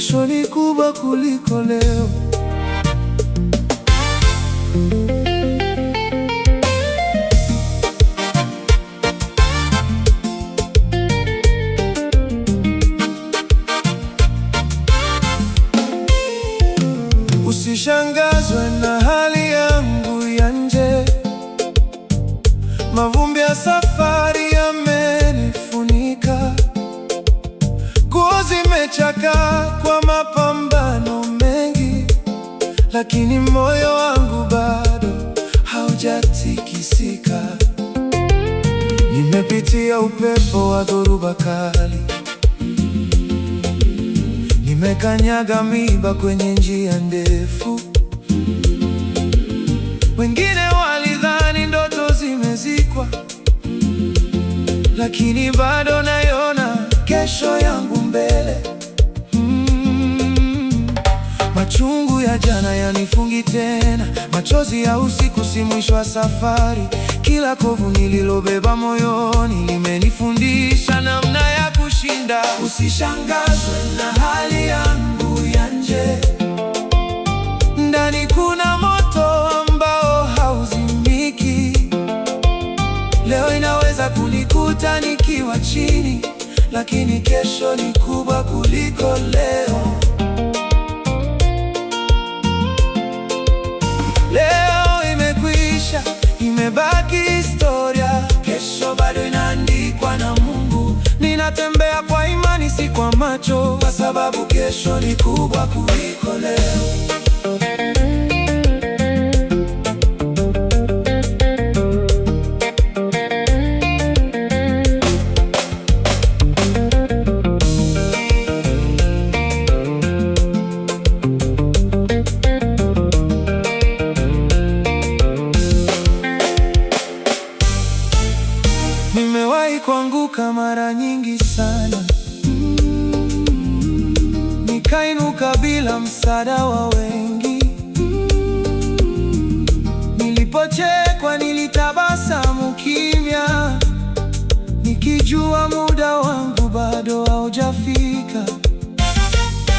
Kesho ni kubwa kuliko leo. Usishangazwe na hali yangu ya nje, mavumbi ya safari yamenifunika, nguo zimechakaa kwa mapambano mengi, lakini moyo wangu bado haujatikisika. Nimepitia upepo wa dhoruba kali, nimekanyaga miiba kwenye njia ndefu. Wengine walidhani ndoto zimezikwa, lakini bado naiona kesho yangu mbele. Machungu ya jana yanifungi tena, machozi ya usiku si mwisho wa safari. Kila kovu nililobeba moyoni limenifundisha namna ya kushinda. Usishangazwe na hali yangu ya nje, ndani kuna moto ambao hauzimiki. Leo inaweza kunikuta nikiwa chini, lakini kesho ni kubwa kuliko leo. Leo imekwisha, imebaki historia. Kesho bado inaandikwa na Mungu. Ninatembea kwa imani, si kwa macho, kwa sababu kesho ni kubwa kuliko leo. Nimewahi kuanguka mara nyingi sana, nikainuka bila msaada wa wengi. Nilipochekwa nilitabasamu kimya, nikijua muda wangu bado haujafika.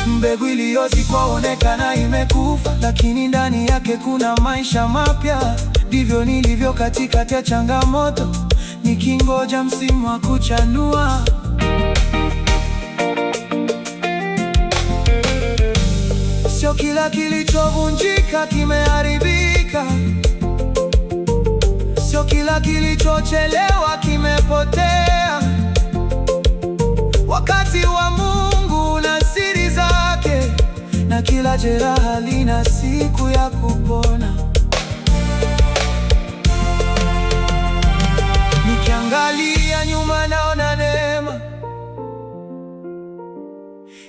Mbegu iliyozikwa huonekana imekufa, lakini ndani yake kuna maisha mapya. Ndivyo nilivyo katikati ya changamoto, nikingoja msimu wa kuchanua. Sio kila kilichovunjika kimeharibika, sio kila kilichochelewa kimepotea. Wakati wa Mungu una siri zake, na kila jeraha lina siku ya kupona. Nikiangalia nyuma naona neema,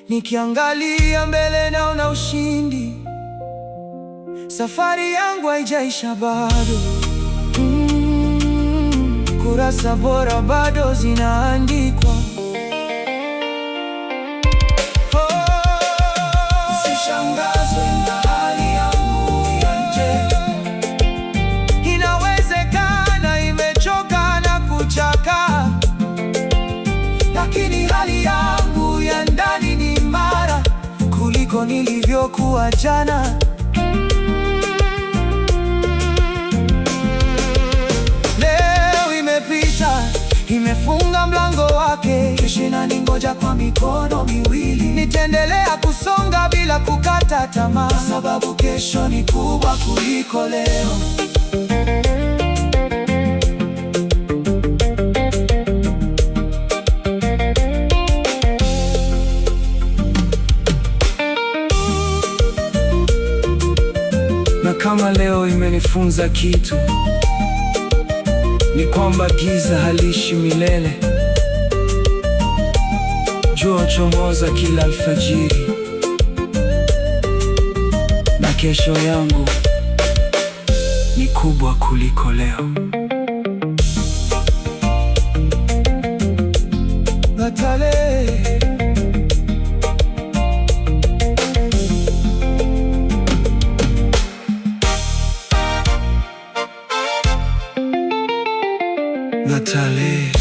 nikiangalia mbele naona ushindi. Safari yangu haijaisha bado. Kurasa bora bado zinaandikwa. Oh, usishangazwe na hali yangu ya nje. Inawezekana imechoka na kuchakaa, lakini hali yangu ya ndani ni imara kuliko nilivyokuwa jana. Leo imepita, imefunga mlango wake. Kesho inaningoja kwa mikono miwili. Nitaendelea kusonga bila kukata tamaa, kwa sababu kesho ni kubwa kuliko leo. Na kama leo imenifunza kitu, ni kwamba giza haliishi milele. Jua huchomoza kila alfajiri, na kesho yangu ni kubwa kuliko leo. Natale. Natale.